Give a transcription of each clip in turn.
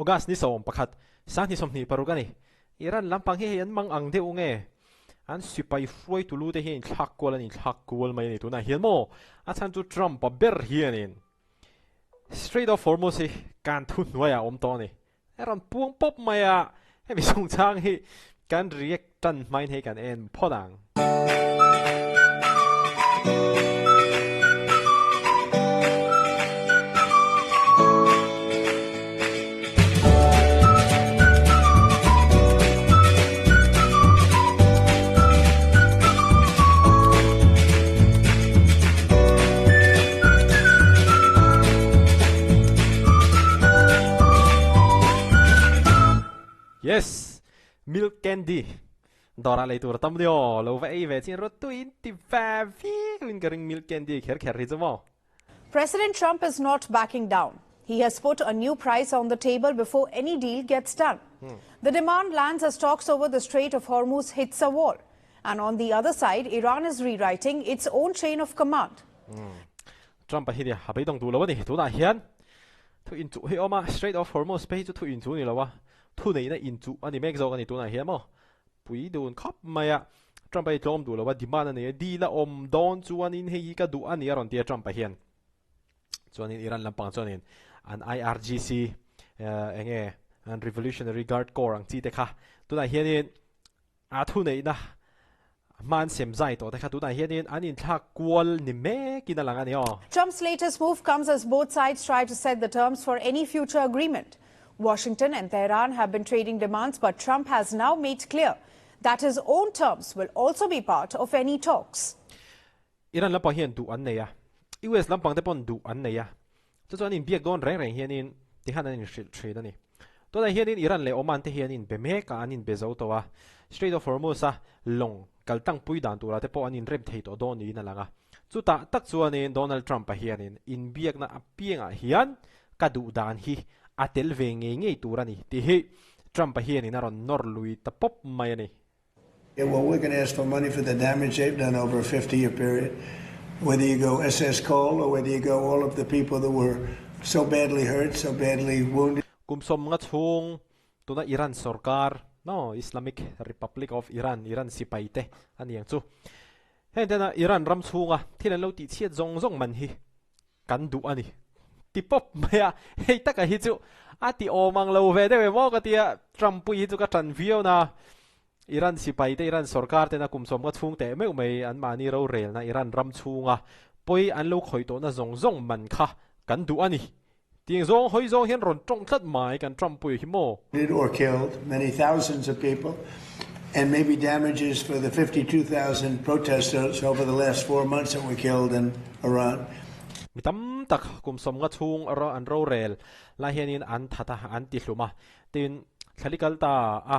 August ni 11, 2026 a ni. Iran lampang hi hei an mang ang deuh nge? An sipai hruaitu lu te hi a inthlak kual an inthlak kual mai a ni tunah hian maw? A chhan chu Trump-a ber hianin Strait of Hormuz hi kan thu hnuaiah a awm tawh a ni. A rawn puang pawp mai a, hemi chungchang hi kan react tan hmain hei kan en phawt ang. Yes! Milk candy dawrah lei tur a tam nia, lo va ei ve chin rawh tuin ti ve viau in ka ring milk candy kher kher hi chu maw. President Trump is not backing down. He has put a new price on the table before any deal gets done. Hmm. The demand lands as talks over the Strait of Hormuz hits a wall. And on the other side, Iran is rewriting its own chain of command. Hmm. Trump a hi nia, a beidawng duh lo a ni. Tunah hian thu inchuh hi a awm a, Strait of Hormuz phei hi chu thu inchuh a ni lo a, thu neihna inchuh a ni mek zawk a ni tunah hian maw. Pui dun khawp mai a, Trump a hi tlawm duh lo a, demand a nei a, deal a awm dawn chuanin hei hi ka duh a ni a rawn ti a Trump a hian. Chuanin Iran lampang chuanin an IRGC eng nge an Revolutionary Guard Corps ang chi te kha tunah hianin a thuneihna hma an sem zai tawh te kha tunah hianin an inthlak kual ni mekin a lang a ni aw. Trump's latest move comes as both sides try to set the terms for any future agreement. Washington and Tehran have been trading demands but Trump has now made clear that his own terms will also be part of any talks. Iran lampang hian duh an nei a, US lampang te pawn duh an nei a, chu chuan inbiak dawn reng reng hianin tikhan an inhrilh thin a ni. Tunah hianin Iran leh Oman te hi an inbe mek a, an inbe zo tawh a, Strait of Hormuz a lawng kal tangpui dan turah te pawh an inrem thei tawh dawn niin a lang a. Chutah tak chuanin Donald Trump-a hianin inbiakna apiangah hian ka duh dan hi a tel ve ngei ngei tur a ni tih hi Trump-a hianin a rawn nawr lui ta pawp mai a ni. Yeah, well, we're going to ask for money for the damage they've done over a 50 year period. Whether you go SS Cole or whether you go all of the people that were so badly hurt, so badly wounded. Kum sawm nga chhung tuna Iran sorkar, no, Islamic Republic of Iran, Iran sipai te a ni ang chu. Heng tena Iran ram chhunga thil an lo tihchhiat zawng zawng man hi kan duh a ni ti pawp mai a, hei taka hi chu a ti awm ang lo ve deuh em aw ka tia, Trump pui hi chu ka tan viau na, Iran sipai te Iran sorkar tena kum sawm ka chhung teh meuh mai an mahni rorelna Iran ram chhunga pawi an lo khawih tawhna zawng zawng man kha kan duh a ni tih zawng hawi zawng hian rawn tawng tlat mai kan Trump pui hi maw. Or killed many thousands of people and maybe damages for the 52,000 protesters over the last four months that were killed in Iran. Mi tam tak kum sawmnga chhung an rorel lai hianin an that a, an ti hlum a. Tin, thlali kal ta a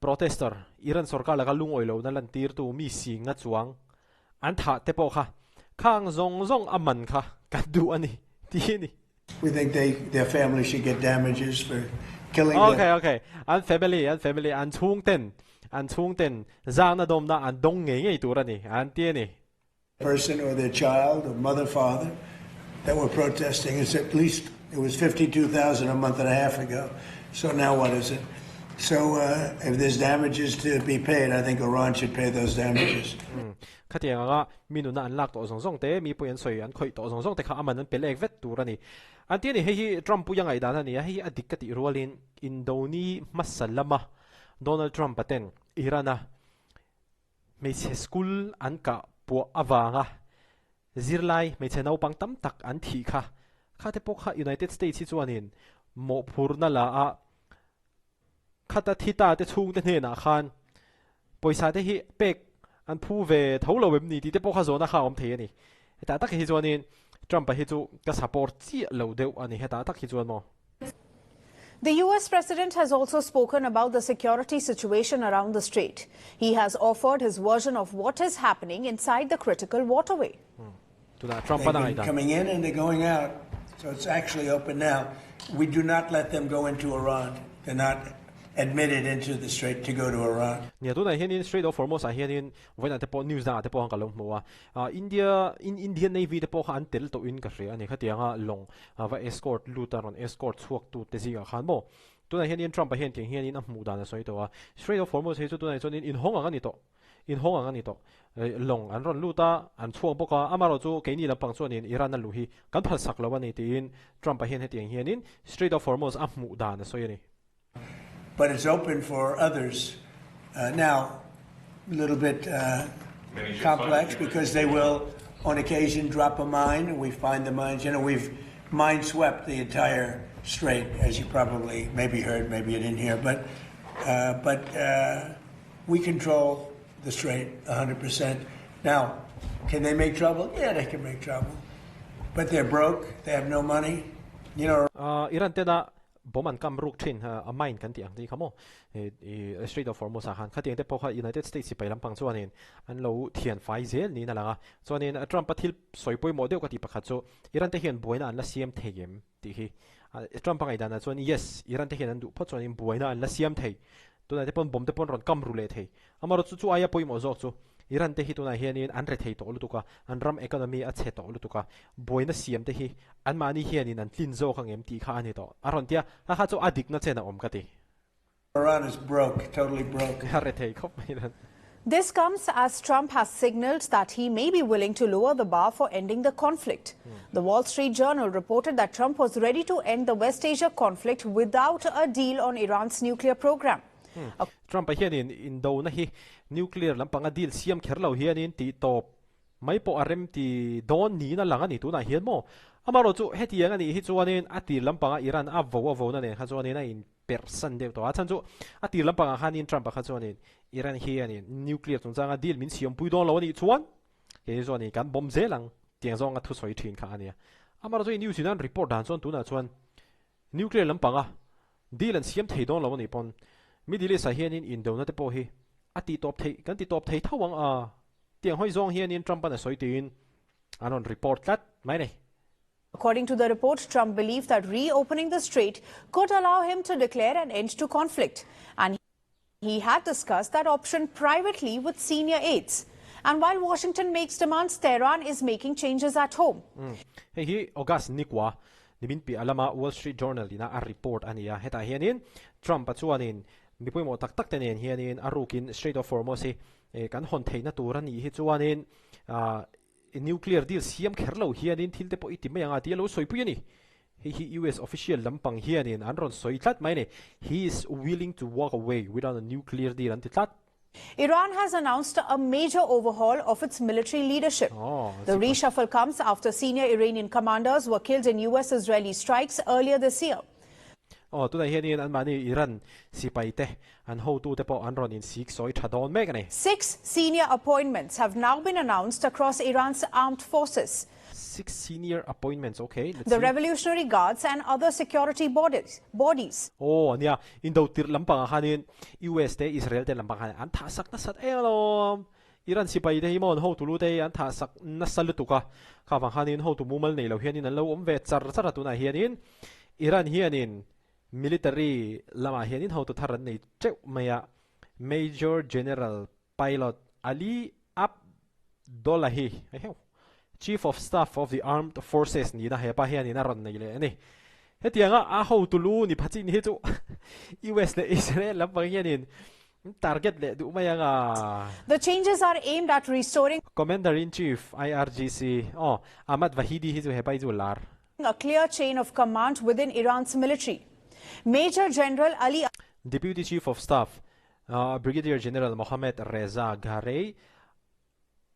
protester, Iran sorkar laka lungawi lohna lantirtu mi singa chuang an thah te pawh kha khang zawng zawng a man kha kan duh a ni, tih a ni. We think they their family should get damages for killing their. Okay, okay. An family, an family, an chhungten, an chhungten zangna dawmna an dawng ngei ngei tur a ni, an ti a ni. Person or their child or mother, father that were protesting. It's at least, it was 52,000 a month and a half ago. So now what is it? So uh, if there's damages to be paid, I think Iran should pay those damages. Hmm. Khatiang anga mi nuna an lak tawh zawng zawng te, mi pawh an sawi an khawih tawh zawng zawng te kha aman an pe lek vet tur a ni. An ti a ni, hei hi Trump puia ngaihdan a ni a, hei hi a dik ka tih rualin Indoni hmasa lama Donald Trump-a ten Iran-a Hmeichhe school an kah puah avanga zirlai hmeichhe naupang tam tak an thih kha. Kha te pawh kha United States hi chuanin mawhphurna la a khata thi ta te chhungte hnenah khan pawisa te hi pek an phu ve tho lo em ni tih te pawh kha zawhna kha a awm thei a ni. Hetah tak hi chuanin Trump-a hi chu ka support chiah lo deuh a ni hetah tak hi chuan maw. The US president has also spoken about the security situation around the strait. He has offered his version of what is happening inside the critical waterway. Tuna Trump They've been coming in and they're going out. So it's actually open now. We do not let them go into Iran. They're not. admitted into the strait to go to Iran. Nia, tunah hianin Strait of Hormuz ah hianin vawiinah te pawh news dangah te pawh khan ka lo hmu a, India, Indian Navy te pawh kha an tel tawhin ka hria a ni. Khatianga lawng va escort lut a rawn escort chhuak tu te zingah khan maw tunah hianin Trump-a hian tiang hianin a hmuh dan a sawi tawh a. Strait of Hormuz hi chu tunah chuanin inhawng ang a ni tawh. Inhawng ang a ni tawh. Lawng an rawn lut a, an chhuak bawk a, amaherawh chu keini lampang chuanin Iran a luh hi kan phalsak lo a ni tiin Trump-a hian hetiang hianin Strait of Hormuz a hmuh dan a sawi a ni. But it's open for others now, a little bit complex because they will on occasion drop a mine and we find the mines. You know, we've mine swept the entire strait, as you probably maybe heard, maybe you didn't hear, but but we control the strait 100%. Now, can they make trouble? Yeah, they can make trouble. But they're broke, they have no money. You know, Iran tena bomb an kam ruk thin a mine kan tih ang tih kha maw i Strait of Hormuz ah khan khatiang te pawh kha United States sipai lampang chuanin an lo thian fai zel niin a lang a. Chuanin Trump a thil sawi pawimawh deuh ka tih pakhat chu Iran te hian buaina an la siam thei em tih hi. Trump a ngaihdan ah chuan yes, Iran te hian an duh phawt chuanin buaina an la siam thei. Tunah te pawn bomb te pawn rawn kam ru leh thei. Amaherawh chu chu aia pawimawh zawk chu Iran te hi tunah hianin an re thei tawh lutuk a, an ram economy a chhe tawh lutuk a, buaina siam te hi anmahni hianin an tlin zawk ang em tih kha a ni tawh. A rawn ti a, kha kha chu a dikna chen a awm ka ti. Iran is broke, totally broke. A re thei khawp mai Iran. This comes as Trump has signaled that he may be willing to lower the bar for ending the conflict. The Wall Street Journal reported that Trump was ready to end the West Asia conflict without a deal on Iran's nuclear program. Trump-a hianin indona hi nuclear lampanga deal siam kher lo hianin tih tawp mai pawh a rem ti dawn niin a lang a ni tunah hian maw? Amaherawhchu hetiang a nih hi chuanin a tir lampanga Iran a vo a vona nen kha chuanin a in perhsan deuh tawh a, chhan chu a tir lampangah khanin Trump-a kha chuanin Iran hianin nuclear chungchanga deal min siampui dawn lo a nih chuan kei chuanin kan bomb zel ang tiang zawnga thusawi thin kha a nia. Amaherawhchu news in an report dan chuan tunah chuan Nuclear lampanga deal an siam thei dawn lo a nih pawn Middle East ah hianin indona te pawh hi a ti tawp thei kan ti tawp thei tho ang a tiang hawi zawng hianin Trump an a sawi tiin an rawn report tlat mai nei. According to the report, Trump believed that reopening the strait could allow him to declare an end to conflict and he had discussed that option privately with senior aides. And while Washington makes demands, Tehran is making changes at home. Hei hi August nikua nimin piah lama Wall Street Journal ina a report a ni a. Hetah hianin Trump-a chuanin mi pawimawh tak tak te nen hianin a rukin Strait of Hormuz hi kan hawn theihna tur a nih hi chuanin nuclear deal siam kher lo hianin thil te pawh i ti mai ang a tih a lo sawipui a ni. Hei hi US official lampang hianin an rawn sawi tlat mai a ni. He is willing to walk away without a nuclear deal an ti tlat. Iran has announced a major overhaul of its military leadership. Oh, the reshuffle comes after senior Iranian commanders were killed in US-Israeli strikes earlier this year. Aw, tunah hianin anmahni Iran sipai te, an hotute pawh an rawn insik sawi tha dawn mek a ni. Six senior appointments have now been announced across Iran's armed forces. Six senior appointments, ok, let's The see. Revolutionary Guards and other security bodies. bodies. Aw, nia, indo tirh lampangah khanin US te Israel te lampang khan an thah sak nasat em alawm. Iran sipai te hi maw an hotu lu te hi an thah sak nasa lutuk a, kha vang khanin hotu mumal nei lo hianin an lo awm ve char char a tunah hianin Iran hianin military lamah hianin hotu thar an nei teuh mai a, Major General Pilot Ali Abdollahi, Chief of Staff of the Armed Forces nihna hepa hianin a rawn nei leh a ni. Hetianga a hotu lu ni pha chin hi chu US leh Israel lampang hianin target leh duh mai ang a. The changes are aimed at restoring. Commander-in-Chief, IRGC, aw, Ahmad Vahidi hi chu hepa hi chu lar. A clear chain of command within Iran's military. Major General Ali. Deputy Chief of Staff, Brigadier General Mohammad Reza Gharei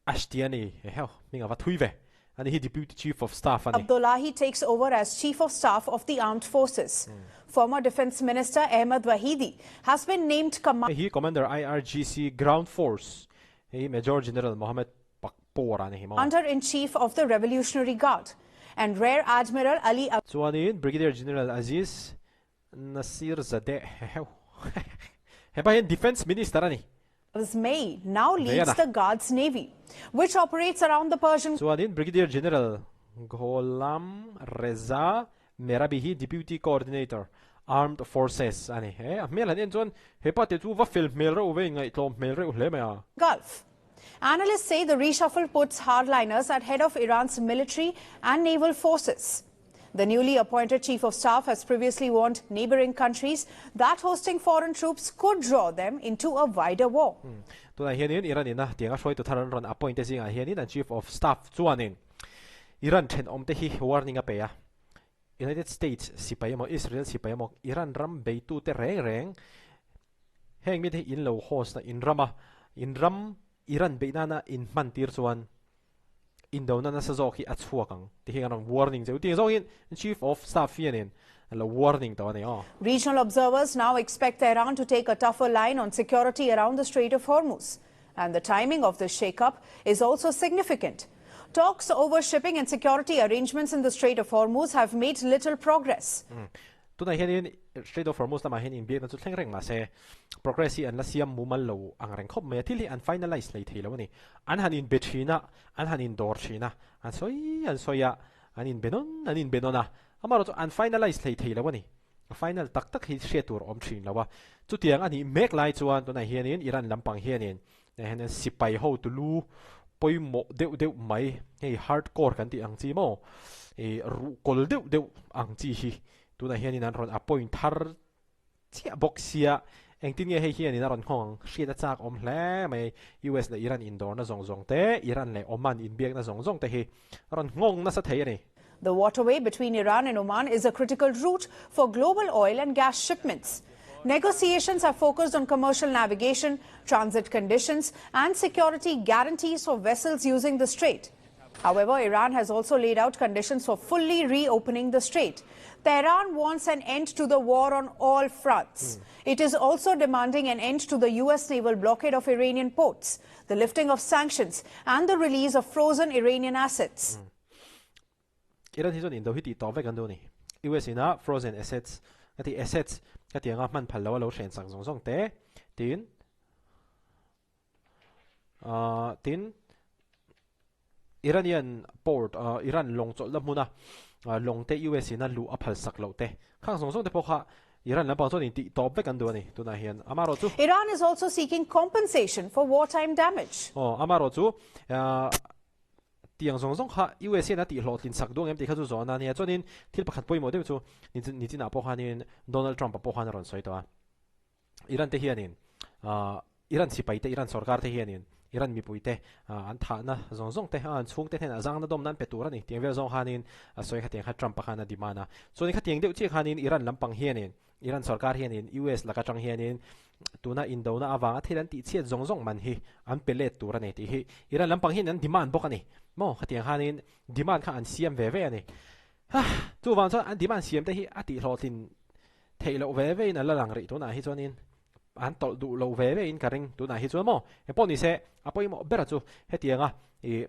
Ashtiani, eheu, hming a va thui ve, ani hi Deputy Chief of Staff a ni. Abdollahi takes over as Chief of Staff of the Armed Forces. Former Defence Minister Ahmad Vahidi has been named Hei hi Commander IRGC Ground Force, hei hi Major General Mohammad Pakpour a ni hi maw. Commander-in-Chief of the Revolutionary Guard and Rear Admiral Ali Chuanin Brigadier General Aziz Nasirzadeh, heheu, hepa hian Defence Minister a ni. May now leads the Guards Navy, which operates around the Persian. Chuanin Brigadier General Gholam Reza Mehrabi hi Deputy Coordinator, Armed Forces a ni. He a hmel han en chuan hepa te chu va fel hmel reuh ve, inngaihtlawm hmel reuh hle mai a. Gulf. Analysts say the reshuffle puts hardliners at head of Iran's military and naval forces. The newly appointed chief of staff has previously warned neighboring countries that hosting foreign troops could draw them into a wider war. Tunah hianin Iran ina tianga hruaitu thar an rawn appoint te zingah hianin an chief of staff chuanin Iran thenawmte hi warning a pe a. United States sipai emaw Israel sipai emaw Iran ram beitute reng reng heng mite hi in lo host a in rama in ram Iran beih nana in hman tir chuan indona nasa zawk hi a chhuak ang ti hi an rawn warning cheu tih zawngin Chief of Staff hianin a lo warning tawh a ni aw. Regional observers now expect Tehran to take a tougher line on security around the Strait of Hormuz. And the timing of this shake-up is also significant. Talks over shipping and security arrangements in the Strait of Hormuz have made little progress. Tunah hianin Strait of Hormuz lamah hian inbiakna chu thleng reng mah se, progress hi an la siam mumal lo ang reng khawp mai a, thil hi an finalize hlei thei lo a ni. An han inbe thin a, an han indawr thin a, an sawi an sawi a, an inbe nawn an inbe nawn a, amaherawhchu an finalize hlei thei lo a ni. A final tak tak hi hriat tur a awm thin lo a, chutiang a nih mek lai chuan tunah hianin Iran lampang hianin hianin sipai ho tulu pawimawh deuh deuh mai hei hardcore kan tih ang chi maw ih ruhkawl deuh deuh ang chi hi tunah hianin an rawn appoint thar chiah bawk sia engtin nge hei hianin a rawn nghawng ang hriat a chak awm hle mai US leh Iran indawrna zawng zawng te Iran leh Oman inbiakna zawng zawng te hi a rawn nghawng nasa thei a ni. The waterway between Iran and Oman is a critical route for global oil and gas shipments. Negotiations have focused on commercial navigation, transit conditions, and security guarantees for vessels using the strait. However, Iran has also laid out conditions for fully reopening the strait. Tehran wants an end to the war on all fronts. It is also demanding an end to the U.S. naval blockade of Iranian ports, the lifting of sanctions, and the release of frozen Iranian assets. Iran hi chuan indo hi tih tawh vek an duh a ni. US ina frozen assets ka tih assets ka tih anga hman phal lo a lo hren sak zawng zawng te tin ahh tin Iranian port ahh Iran lawng chawlhna hmuna lawng te US ina luh a phal sak loh te khang zawng zawng te pawh kha Iran lampang chuan intih tawp vek an duh a ni tunah hian amaherawhchu. Iran is also seeking compensation for wartime damage. Aw amaherawhchu ahh Tiang zawng zawng kha US hian a tih hlawhtlin sak duh ang em tih kha chu zawhna a nia. Chuanin thil pakhat pawimawh deuh chu nichinah pawh khanin Donald Trump-a pawh khan a rawn sawi tawh a. Iran te hianin Iran sipai te, Iran sorkar te hianin Iran mipui te an thahna zawng zawng te, an chhungte hnenah zangna dawmna an pe tur a ni. Tiang vel zawng khanin a sawi khatiang kha Trump-a khan a demand a. Chuanin khatiang deuh chiah khanin Iran lampang hianin Iran sorkar hianin US laka tang hianin tuna indona avanga thil an tihchhiat zawng zawng man hi an pe let tur a ni tih hi Iran lampang hian an demand bawk a ni maw? Khatiang khanin demand kha an siam ve ve a ni. Chuvang chuan an demand siam te hi a tihhlawhtlin theih loh ve ve in a la lang rih tunah hi chuanin an tawlh duh lo ve ve in ka ring tunah hi chuan maw? Engpawh ni se a pawimawh ber chu hetianga ih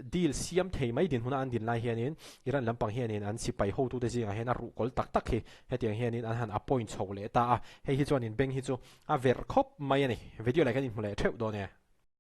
deal siam thei mai dinhmuna an din lai hianin Iran lampang hianin an sipai hotute zingah hian a ruhkawl tak tak hi hetiang hianin an han appoint chho leh ta a, hei hi chuanin beng hi chu a verh khawp mai a ni. Video leh kan inhmu leh theuh dawn e.